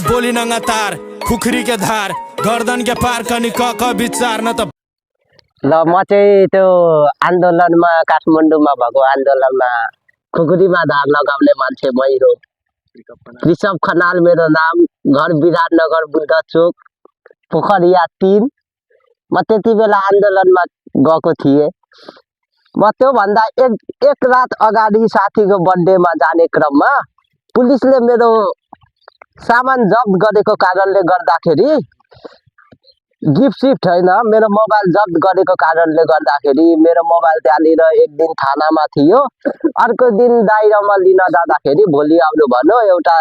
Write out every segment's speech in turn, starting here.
बोली नंगा तार खुखरी के धार गर्दन के पार कनी क विचार न त ल म चाहिँ त्यो आन्दोलनमा काठमाडौँमा भएको आन्दोलनमा खुकुरीमा धार लगाउने मान्छे मै हो। कृषभ खनाल मेरो नाम, घर विराटनगर बुद्ध चोक, पोखरिया 3। म त्यति बेला आन्दोलनमा गएको थिएँ। म त्योभन्दा एक रात अगाडि साथीको बर्थडेमा जाने क्रममा पुलिसले मेरो सामान जफ्त गरेको कारणले गर्दाखेरि गिफ्ट सिफ्ट होइन, मेरो मोबाइल जफ्त गरेको कारणले गर्दाखेरि मेरो मोबाइल त्यहाँनिर एक दिन थानामा थियो। अर्को दिन दाइरामा लिन जाँदाखेरि भोलि आउनु भन्यो। एउटा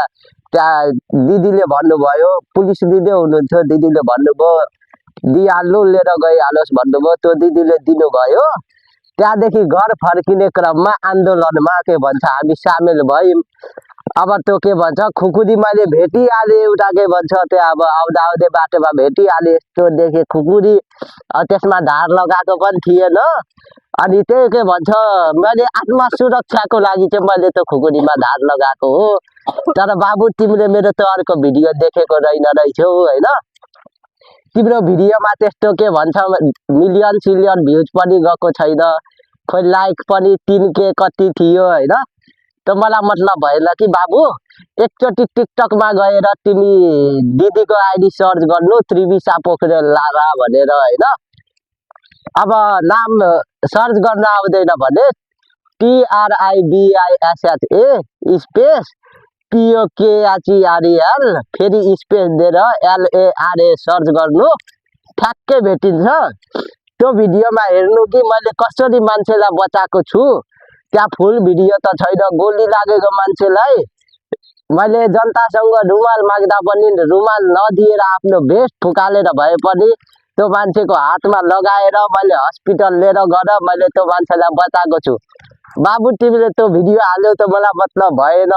त्यहाँ दिदीले भन्नुभयो, पुलिस दिदी हुनुहुन्थ्यो, दिदीले भन्नुभयो दिइहाल्नु, लिएर गइहालोस् भन्नुभयो। त्यो दिदीले दिनुभयो। त्यहाँदेखि घर फर्किने क्रममा आन्दोलनमा के भन्छ हामी सामेल भयौँ। अब त्यो के भन्छ खुकुरी मैले भेटिहालेँ, एउटा के भन्छ त्यो अब आउँदा आउँदै बाटोमा भेटिहालेँ। यस्तो देखेँ खुकुरी, त्यसमा धार लगाएको पनि थिएन। अनि त्यही के भन्छ मैले आत्मा सुरक्षाको लागि चाहिँ मैले त्यो खुकुरीमा धार लगाएको हो। तर बाबु तिमीले मेरो त्यो अर्को भिडियो देखेको रहेछौ होइन, तिम्रो भिडियोमा त्यस्तो के भन्छ मिलियन सिलियन भ्युज पनि गएको छैन, खोइ लाइक पनि 3K कति थियो होइन। त मलाई मतलब भएन कि बाबु एकचोटि टिकटकमा गएर तिमी दिदीको आइडी सर्च गर्नु त्रिविसा पोखरेल लारा भनेर होइन। अब नाम सर्च गर्न आउँदैन भने TRIBISHA स्पेस POKHEREL फेरि स्पेस दिएर LARA सर्च गर्नु, ठ्याक्कै भेटिन्छ। त्यो भिडियोमा हेर्नु कि मैले कसरी मान्छेलाई बचाएको छु। त्यहाँ फुल भिडियो त छैन, गोली लागेको मान्छेलाई मैले जनतासँग रुमाल माग्दा पनि रुमाल नदिएर आफ्नो भेस्ट फुकालेर भए पनि त्यो मान्छेको हातमा लगाएर मैले हस्पिटल लिएर गएर मैले त्यो मान्छेलाई बचाएको छु। बाबु तिमीले त्यो भिडियो हाल्यौ त मलाई मतलब भएन।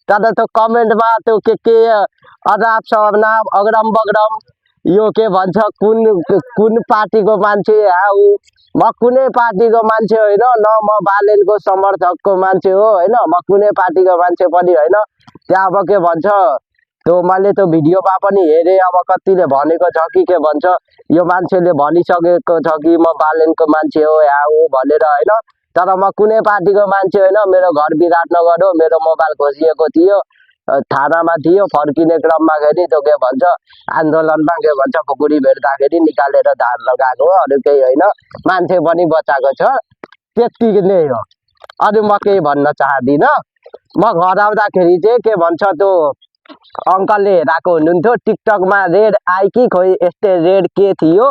तर त्यो कमेन्टमा त्यो के अनाप शनाप अगरम बगरम यो के भन्छ कुन पार्टीको मान्छे आऊ, म कुनै पार्टीको मान्छे होइन, न म बालेनको समर्थकको मान्छे हो होइन, म कुनै पार्टीको मान्छे पनि होइन। त्यहाँ अब के भन्छ त्यो मैले त्यो भिडियोमा पनि हेरेँ। अब कतिले भनेको छ कि के भन्छ यो मान्छेले भनिसकेको छ कि म बालेनको मान्छे हो यहाँ हो भनेर होइन। तर म कुनै पार्टीको मान्छे होइन। मेरो घर विराटनगर हो, मेरो मोबाइल खोजिएको थियो, थानामा थियो। फर्किने क्रममा फेरि त्यो के भन्छ आन्दोलनमा के भन्छ खुकुरी भेट्दाखेरि निकालेर धार लगाएको हो, अरू केही होइन। मान्छे पनि बचाएको छ, त्यति नै हो, अरू म केही भन्न चाहदिनँ। म घर आउँदाखेरि चाहिँ के भन्छ त्यो अङ्कलले हेरेको हुनुहुन्थ्यो टिकटकमा रेड आइ कि खोइ यस्तै रेड के थियो,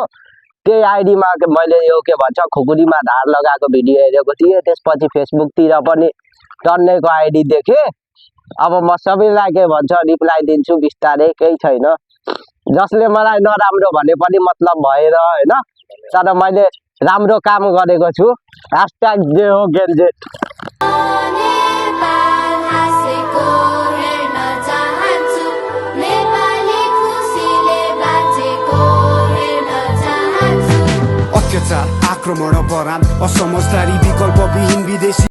त्यही आइडीमा मैले यो के भन्छ खुकुरीमा धार लगाएको भिडियो हेरेको थिएँ। त्यसपछि फेसबुकतिर पनि टन्नेको आइडी देखेँ। अब म सबैलाई के भन्छ रिप्लाई दिन्छु बिस्तारै, केही छैन। जसले मलाई नराम्रो भने पनि मतलब भएर होइन, तर मैले राम्रो काम गरेको छु। #जे हो गेन्जे। अत्याचार, आक्रमण, बरान, असमझदारी, विकल्पविहीन विदेशी